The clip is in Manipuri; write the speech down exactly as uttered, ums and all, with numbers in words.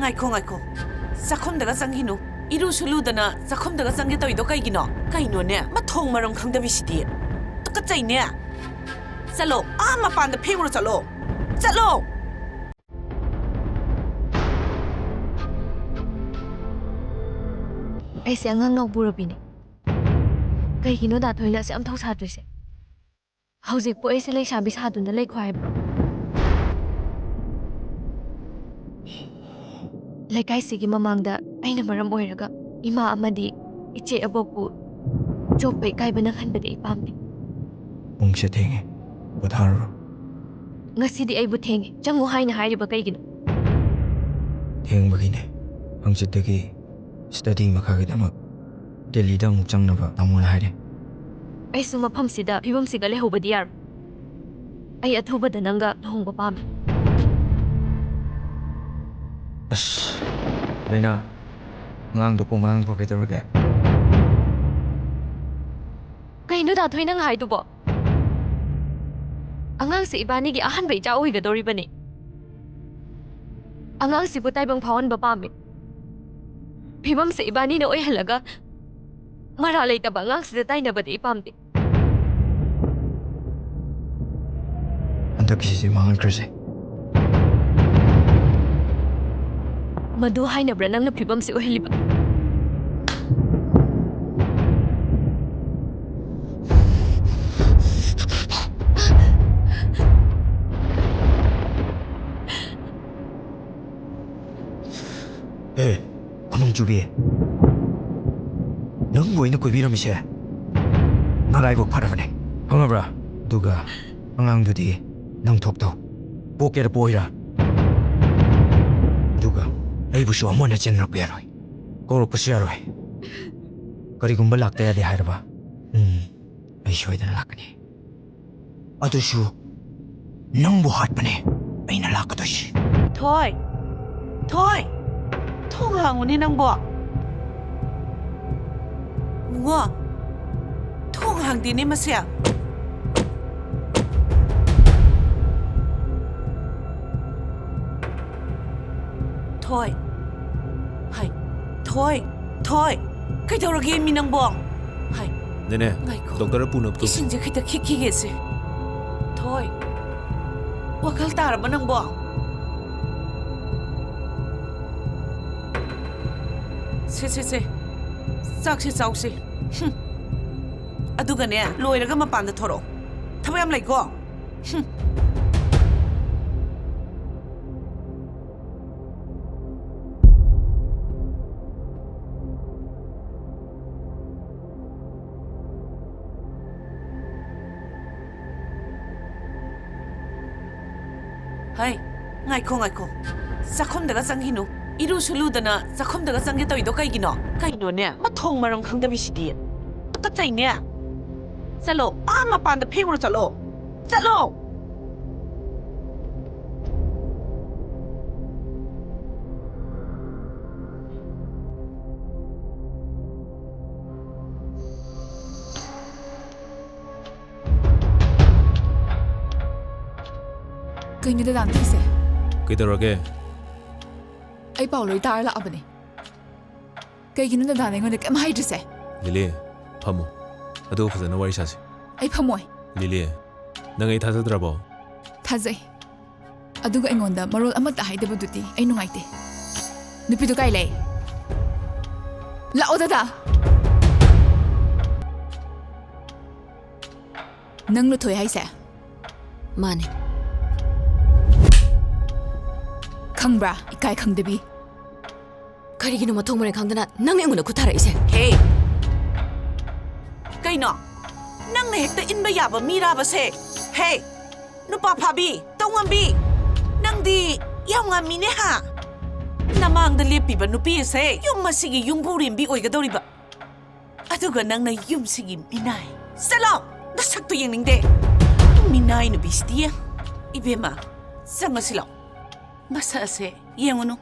ꯉꯥꯏꯈꯣ, ꯉꯥꯏꯈꯣ꯫ ꯆꯥꯛꯈꯨꯝꯗꯒ ꯆꯪꯈꯤꯅꯨ꯫ ꯏꯔꯨꯁꯨ ꯂꯨꯗꯅ ꯆꯥꯛꯈꯨꯝꯗꯒ ꯆꯪꯒꯦ ꯇꯧꯔꯤꯗꯣ ꯀꯩꯒꯤꯅꯣ? ꯀꯩꯅꯣꯅꯦ, ꯃꯊꯣꯡ ꯃꯔꯝ ꯈꯪꯗꯕꯤꯁꯤꯗꯤ꯫ ꯇꯨꯀꯠꯆꯩꯅꯦ꯫ ꯆꯠꯂꯣ, ꯑꯥ ꯃꯄꯥꯟꯗ ꯐꯦꯡꯉꯨꯔꯣ ꯆꯠꯂꯣ꯫ ꯆꯠꯂꯣ! ꯑꯩꯁꯦ ꯑꯉꯥꯡ ꯅꯥꯎꯕꯨꯔꯕꯤꯅꯦ꯫ ꯀꯩꯒꯤꯅꯣ ꯗꯥ ꯊꯣꯏꯅ ꯑꯁꯨꯛ ꯌꯥꯝ ꯊꯧꯁꯥꯗ꯭ꯔꯤꯁꯦ? ꯍꯧꯖꯤꯛꯄꯨ ꯑꯩꯁꯦ ꯂꯩꯁꯥꯕꯤ ꯁꯥꯗꯨꯅ ꯂꯩꯈꯣ ꯍꯥꯏꯕ꯭ꯔꯣ? ꯂꯩꯀꯥꯏꯁꯤꯒꯤ ꯃꯃꯥꯡꯗ ꯑꯩꯅ ꯃꯔꯝ ꯑꯣꯏꯔꯒ ꯏꯃꯥ ꯑꯃꯗꯤ ꯏꯆꯦ ꯑꯕꯣꯛꯄꯨ ꯆꯣꯞꯄ ꯏꯀꯥꯏꯕ ꯅꯪꯍꯟꯕꯗꯤ ꯑꯩ ꯄꯥꯝꯗꯦ꯫ ꯄꯨꯡꯁꯦ ꯊꯦꯡꯉꯦ, ꯄꯣꯊꯥꯔꯨꯔꯣ꯫ ꯉꯁꯤꯗꯤ ꯑꯩꯕꯨ ꯊꯦꯡꯉꯦ, ꯆꯪꯉꯨ ꯍꯥꯏꯅ ꯍꯥꯏꯔꯤꯕ ꯀꯩꯒꯤꯅꯣ? ꯊꯦꯡꯕꯒꯤꯅꯦ꯫ ꯍꯪꯆꯤꯠꯇꯒꯤ ꯁ꯭ꯇꯗꯤ ꯃꯈꯥꯒꯤꯗꯃꯛ ꯗꯦꯜꯂꯤꯗ ꯑꯃꯨꯛ ꯆꯪꯅꯕ ꯇꯥꯃꯣꯅ ꯍꯥꯏꯔꯦ꯫ ꯑꯩꯁꯨ ꯃꯐꯝꯁꯤꯗ ꯐꯤꯕꯝꯁꯤꯒ ꯂꯩꯍꯧꯕꯗꯤ ꯌꯥꯔꯣꯏ꯫ ꯑꯩ ꯑꯊꯨꯕꯗ ꯅꯪꯒ ꯂꯨꯍꯣꯡꯕ ꯄꯥꯝꯃꯤ꯫ ꯑꯁ, ꯂꯩꯅꯥ, ꯑꯉꯥꯡꯗꯣ ꯀꯣꯡꯒꯥꯡ ꯐꯥꯎ ꯀꯩꯗꯧꯔꯒꯦ? ꯀꯩꯅꯣ ꯗꯥ ꯊꯣꯏ ꯅꯪ ꯍꯥꯏꯗꯨꯕꯣ? ꯑꯉꯥꯡꯁꯦ ꯏꯕꯥꯅꯤꯒꯤ ꯑꯍꯥꯟꯕ ꯏꯆꯥ ꯑꯣꯏꯒꯗꯧꯔꯤꯕꯅꯤ꯫ ꯑꯉꯥꯡꯁꯤꯕꯨ ꯇꯥꯏꯕꯪ ꯐꯥꯎꯍꯟꯕ ꯄꯥꯝꯃꯤ꯫ ꯐꯤꯕꯝꯁꯦ ꯏꯕꯥꯅꯤꯅ ꯑꯣꯏꯍꯜꯂꯒ ꯃꯔꯥ ꯂꯩꯇꯕ ꯑꯉꯥꯡꯁꯤꯗ ꯇꯥꯏꯅꯕꯗꯤ ꯑꯩ ꯄꯥꯝꯗꯦ꯫ ꯍꯟꯗꯛꯀꯤꯁꯤꯗꯤ ꯃꯥꯡꯍꯟꯈ꯭ꯔꯁꯦ꯫ ꯃꯗꯨ ꯍꯥꯏꯅꯕ꯭ꯔꯥ ꯅꯪꯅ ꯐꯤꯕꯝꯁꯤ ꯑꯣꯏꯍꯜꯂꯤꯕ? ꯑꯦ, ꯈꯨꯅꯨꯡ ꯆꯨꯕꯤ, ꯅꯪꯕꯨ ꯑꯩꯅ ꯀꯣꯏꯕꯤꯔꯝꯃꯤꯁꯦ ꯅꯔꯥꯏꯕꯛ ꯐꯔꯕꯅꯦ, ꯈꯪꯉꯕ꯭ꯔꯥ? ꯑꯗꯨꯒ ꯑꯉꯥꯡꯗꯨꯗꯤ ꯅꯪ ꯊꯣꯛꯇꯧ, ꯄꯣꯛꯀꯦꯔꯥ ꯄꯣꯛꯑꯣꯏꯔꯥ꯫ ꯑꯗꯨꯒ ꯑꯩꯕꯨꯁꯨ ꯑꯃꯨꯛ ꯍꯟꯅ ꯆꯦꯟꯅꯔꯛꯄ ꯌꯥꯔꯣꯏ, ꯀꯧꯔꯛꯄꯁꯨ ꯌꯥꯔꯣꯏ꯫ ꯀꯔꯤꯒꯨꯝꯕ ꯂꯥꯛꯇ ꯌꯥꯗꯦ ꯍꯥꯏꯔꯕ, ꯎꯝ, ꯑꯩ ꯁꯣꯏꯗꯅ ꯂꯥꯛꯀꯅꯤ꯫ ꯑꯗꯨꯁꯨ ꯅꯪꯕꯨ ꯍꯥꯠꯄꯅꯦ ꯑꯩꯅ ꯂꯥꯛꯀꯗꯣꯏꯁꯦ꯫ ꯊꯣꯏ! ꯊꯣꯏ! ꯊꯣꯡ ꯍꯥꯡꯉꯨꯅꯦ ꯅꯪꯕꯣ꯫ ꯕꯨꯡꯉꯣ! ꯊꯣꯡ ꯍꯥꯡꯗꯦꯅꯦ ꯃꯁꯦ꯫ ꯊꯣꯏ꯫ ꯍꯥꯏ꯫ ꯊꯣꯏ꯫ ꯊꯣꯏ꯫ ꯀꯩꯗꯧꯔꯒꯦ ꯃꯤ ꯅꯪꯕꯣ? ꯍꯥꯏ꯫ ꯅꯦꯅꯦ, ꯉꯥꯏꯈꯣ꯫ ꯗꯣꯛꯇꯔ ꯄꯨꯅꯕꯗꯣ꯫ ꯏꯁꯤꯡꯁꯦ ꯈꯤꯇ ꯈꯤꯛꯈꯤꯒꯦꯁꯦ꯫ ꯊꯣꯏ꯫ ꯋꯥꯈꯜ ꯇꯥꯔꯕ ꯅꯪꯕꯣ? ꯁꯦ, ꯁꯦ, ꯁꯦ꯫ ꯆꯥꯛꯁꯦ ꯆꯥꯎꯁꯦ꯫ ꯍꯨꯝ꯫ ꯑꯗꯨꯒꯅꯦ, ꯂꯣꯏꯔꯒ ꯃꯄꯥꯟꯗ ꯊꯣꯔꯛꯑꯣ꯫ ꯊꯕꯛ ꯌꯥꯝ ꯂꯩꯀꯣ꯫ ꯍꯨꯝ꯫ ꯍꯩ, ꯉꯥꯏꯈꯣ, ꯉꯥꯏꯈꯣ꯫ ꯆꯥꯛꯈꯨꯝꯗꯒ ꯆꯪꯈꯤꯅꯨ꯫ ꯏꯔꯨꯁꯨ ꯂꯨꯗꯅ ꯆꯥꯛꯈꯨꯝꯗꯒ ꯆꯪꯒꯦ ꯇꯧꯔꯤꯗꯣ ꯀꯩꯒꯤꯅꯣ? ꯀꯩꯅꯣꯅꯦ, ꯃꯊꯣꯡ ꯃꯔꯝ ꯈꯪꯗꯕꯤꯁꯤꯗꯤ꯫ ꯇꯨꯀꯠꯆꯩꯅꯦ꯫ ꯆꯠꯂꯣ, ꯑꯥ ꯃꯄꯥꯟꯗ ꯐꯦꯡꯉꯨꯔꯣ ꯆꯠꯂꯣ꯫ ꯆꯠꯂꯣ! ꯀꯩꯅꯣ ꯗꯗꯥꯅ ꯇꯧꯔꯤꯁꯦ? ꯀꯩꯗꯧꯔꯒꯦ? ꯑꯩ ꯄꯥꯎ ꯂꯣꯏ ꯇꯥꯔ ꯂꯥꯛꯑꯕꯅꯦ꯫ ꯀꯩꯒꯤꯅꯣ ꯗꯗꯥꯅ ꯑꯩꯉꯣꯟꯗ ꯀꯩꯝ ꯍꯥꯏꯗ꯭ꯔꯤꯁꯦ? ꯂꯤꯂꯤ, ꯐꯝꯃꯣ꯫ ꯑꯗꯨꯒ ꯐꯖꯅ ꯋꯥꯔꯤ ꯁꯥꯁꯤ꯫ ꯑꯩ ꯐꯝꯃꯣꯏ꯫ ꯂꯤꯂꯤ, ꯅꯪ ꯑꯩ ꯊꯥꯖꯗ꯭ꯔꯕꯣ? ꯊꯥꯖꯩ꯫ ꯑꯗꯨꯒ ꯑꯩꯉꯣꯟꯗ ꯃꯔꯣꯜ ꯑꯃꯠꯇ ꯍꯥꯏꯗꯕꯗꯨꯗꯤ ꯑꯩ ꯅꯨꯡꯉꯥꯏꯇꯦ꯫ ꯅꯨꯄꯤꯗꯨ ꯀꯥꯏ ꯂꯩ? ꯂꯥꯛꯑꯣ ꯗꯗꯥ꯫ ꯅꯪ ꯂꯨꯊꯣꯏ ꯍꯥꯏꯁꯦ? ꯃꯥꯅꯦ꯫ ꯈꯪꯕ꯭ꯔꯥ, ꯏꯀꯥꯏ ꯈꯪꯗꯕꯤ? ꯀꯔꯤꯒꯤꯅꯣ ꯃꯊꯣꯡ ꯃꯔꯝ ꯈꯪꯗꯅ ꯅꯪ ꯑꯩꯉꯣꯟꯗ ꯈꯨꯠ ꯊꯥꯔꯛꯏꯁꯦ? ꯍꯦ! ꯀꯩꯅꯣ? ꯅꯪꯅ ꯍꯦꯛꯇ ꯏꯟꯕ ꯌꯥꯕ ꯃꯤꯔꯥꯕꯁꯦ? ꯍꯦ! ꯅꯨꯄꯥ ꯐꯥꯕꯤ, ꯇꯧꯉꯝꯕꯤ! ꯅꯪꯗꯤ ꯌꯥꯝ ꯉꯝꯃꯤꯅꯦ ꯍꯥ? ꯅꯃꯥꯡꯗ ꯂꯦꯞꯄꯤꯕ ꯅꯨꯄꯤ ꯑꯁꯦ ꯌꯨꯝ ꯑꯁꯤꯒꯤ ꯌꯨꯝꯕꯨꯔꯦꯝꯕꯤ ꯑꯣꯏꯒꯗꯧꯔꯤꯕ꯫ ꯑꯗꯨꯒ ꯅꯪꯅ ꯌꯨꯝꯁꯤꯒꯤ ꯃꯤꯅꯥꯏ꯫ ꯆꯠꯂꯣ! ꯅꯁꯛꯇꯣ ꯌꯦꯡꯅꯤꯡꯗꯦ꯫ ꯃꯤꯅꯥꯏ ꯅꯨꯄꯤꯁꯤꯗꯤ꯫ ꯏꯕꯦꯝꯃ, ꯆꯪꯉꯁꯤ ꯂꯥꯎ꯫ ꯃꯁꯛ ꯑꯁꯦ ꯌꯦꯡꯉꯨꯅꯨ꯫